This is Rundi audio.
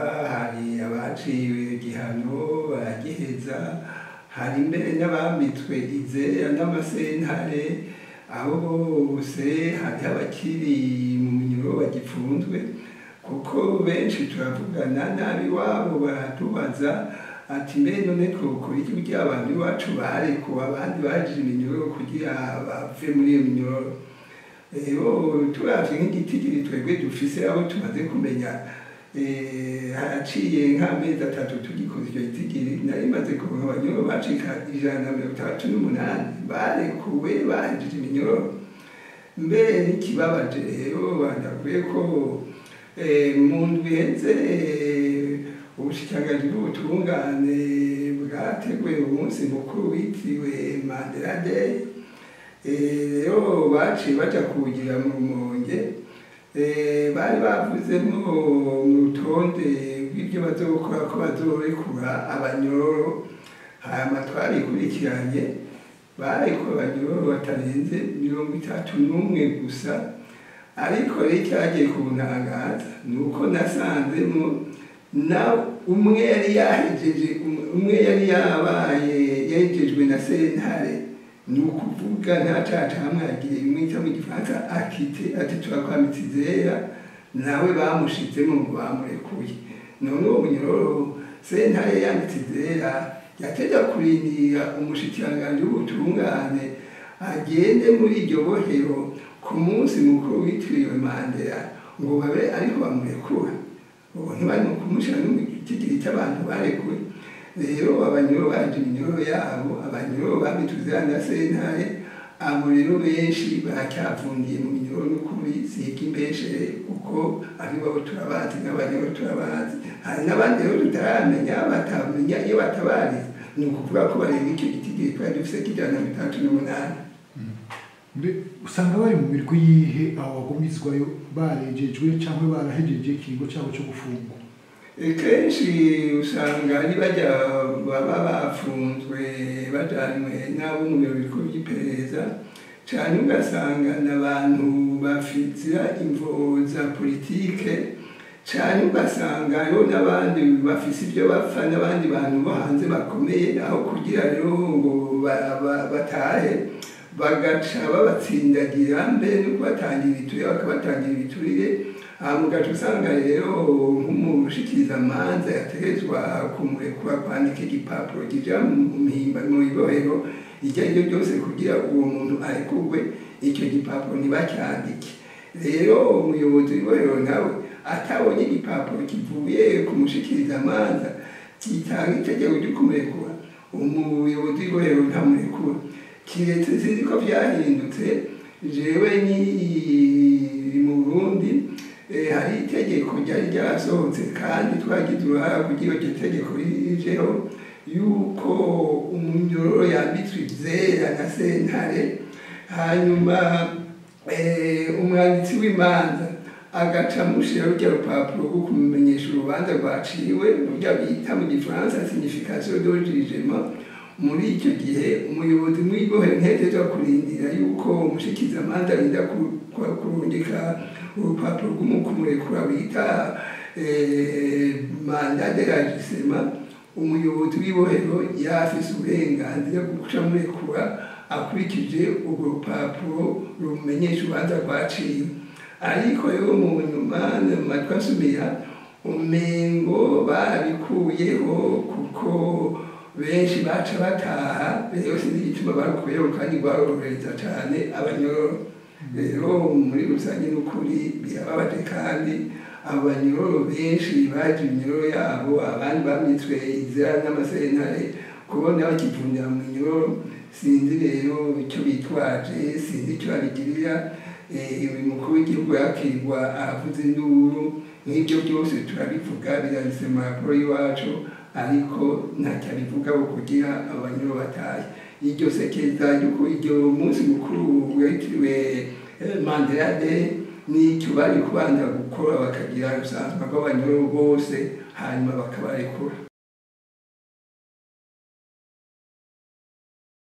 Hari abaciwe igihano baragiheza, hari mbere n'abambitswe izera n'amasentare. Abo bose hariho abakiri mu minyuro bagipfunzwe, kuko benshi turavugana n'ab'iwabo baratubaza ati mbe none twokora iki kugira abantu iwacu barekuwe, abandi bahejeje iminyururu kugira bave muri iyo minyururu. Rero turavye nk'igitigiri twebwe dufise abo tumaze kumenya, haraciye nk'amezi 3 tugikoze icyo gitigiri, nari maze kuronka abanyururu bacika 168 barekuwe bahejeje iminyururu. Mbere n'ikibabaje rero bandakwiye ko mu ndwi iheze ubushikiranganji bw'ubutungane bwateguye umunsi mukuru witiriwe Mandela Day. Rero baciye baja kuwugira mu Rumonge, bari bavuzemwo mu rutonde rw'ivyo bazokora ko bazorekura abanyororo. Hanyuma twarikurikiranye, barekuye abanyororo batarenze 31 gusa. Ariko rero icyagiye kuntangaza ni uko nasanzemwo na umwe yari yahejeje, umwe yari yabaye yahejejwe na sentare, ni ukuvuga nta caha camwagiriye, bimwe bita mu gifaransa acquitté, ati turakwambitse izera, nawe bamushizemo ngo bamurekuye. None uwo munyororo sentare yanditse izera yateja kurindira umushikiranganji w'ubutungane agende muri iryo bohero ku munsi mukuru witiriwe Mandela ngo babe ariko bamurekura. Ubu ntibari mu kumushira no mu gitigiri cy'abantu barekuwe. Rero abanyururu baje iminyururu yabo, abanyururu babituze na sentare, abo rero benshi baracyavundiye mu minyururu. N'ukuri siga imbeshere, kuko ari bo turabazi, n'abanyururu turabazi. Hari n'abandi rero tutaramenya, batamenya iyo batabariza. Ni ukuvuga ko barenga icyo gitigiri twari dufise 168. Mbe usanga bari mu mirwi yihe abo bagumizwayo barejejwe cyangwa barahejeje ikiringo cyabo cyo gufungwa? Kenshi usanga ari bajya baba bafunzwe bajanywe n'abo mu biro bikuru by'iperereza, cyane ugasanga n'abantu bafitira imvo za politike, cyane ugasanga hariho n'abandi bafise ibyo bapfa n'abandi bantu bo hanze bakomeye, aho kugira rero ngo batahe bagaca babatsindagira mbere no kubatangira ibiturire, bakabatangira ibiturire. Hama ugaca usanga rero nk'umushikirizamanza yategerezwa kumurekura kwandika igipapuro kija mu mpimba mu ibohero iryo ari ryo ryose kugira uwo muntu arekurwe, icyo gipapuro ntibacyandike. Rero umuyobozi w'ibohero nawe atabonye igipapuro kivuye ku mushikirizamanza gitanga itegeko ryo kumurekura, umuyobozi w'ibohero ntamurekura. Kiretse sinzi ko vyahindutse, jewe ni mu Burundi hari itegeko ryari ryarasohotse kandi twagize uruhara kugira iryo tegeko rijeho, yuko umunyororo yambitswe ivyera na sentare, hanyuma umwanditsi w'imanza agaca amushira rurya rupapuro rwo kumumenyesha urubanza rwaciwe, rurya bita mu gifaransa signification de jugement. Muri icyo gihe umuyobozi w'ibohero ntiyajejwe kurindira yuko umushikizamanza arinda kurungika urupapuro rw'umukumurekura bita mandat d'élargissement. Umuyobozi w'ibohero yarafise uburenganzira bwo guca amurekura akurikije urwo rupapuro rumenyesha urubanza rwaciwe. Ariko rero mu nyuma amatwi asumira umengo barabikuyeho, kuko benshi baca bataha. Rero sinzi igituma barukuyeho kandi rwarorohereza cane abanyororo. Rero muri rusange n'ukuri birababaje, kandi abanyororo benshi baje iminyororo yabo, abandi bamitswe izera n'amasentare, kubona bakivunira mu minyororo sinzi rero icyo bitwaje, sinzi icyo babigirira. Uyu mukuru w'igihugu yakirwa aravuze induru, nk'ibyo byose turabivuga, biranditse mu raporo y'iwacu, ariko ntacyo abivugaho kugira abanyororo batahe. Iryo sekeza ry'uko iryo munsi mukuru witiriwe Mandela Day n'icyo bari kubanza gukora, bakagira rusanzwe rw'abanyororo bose, hanyuma bakabarekura.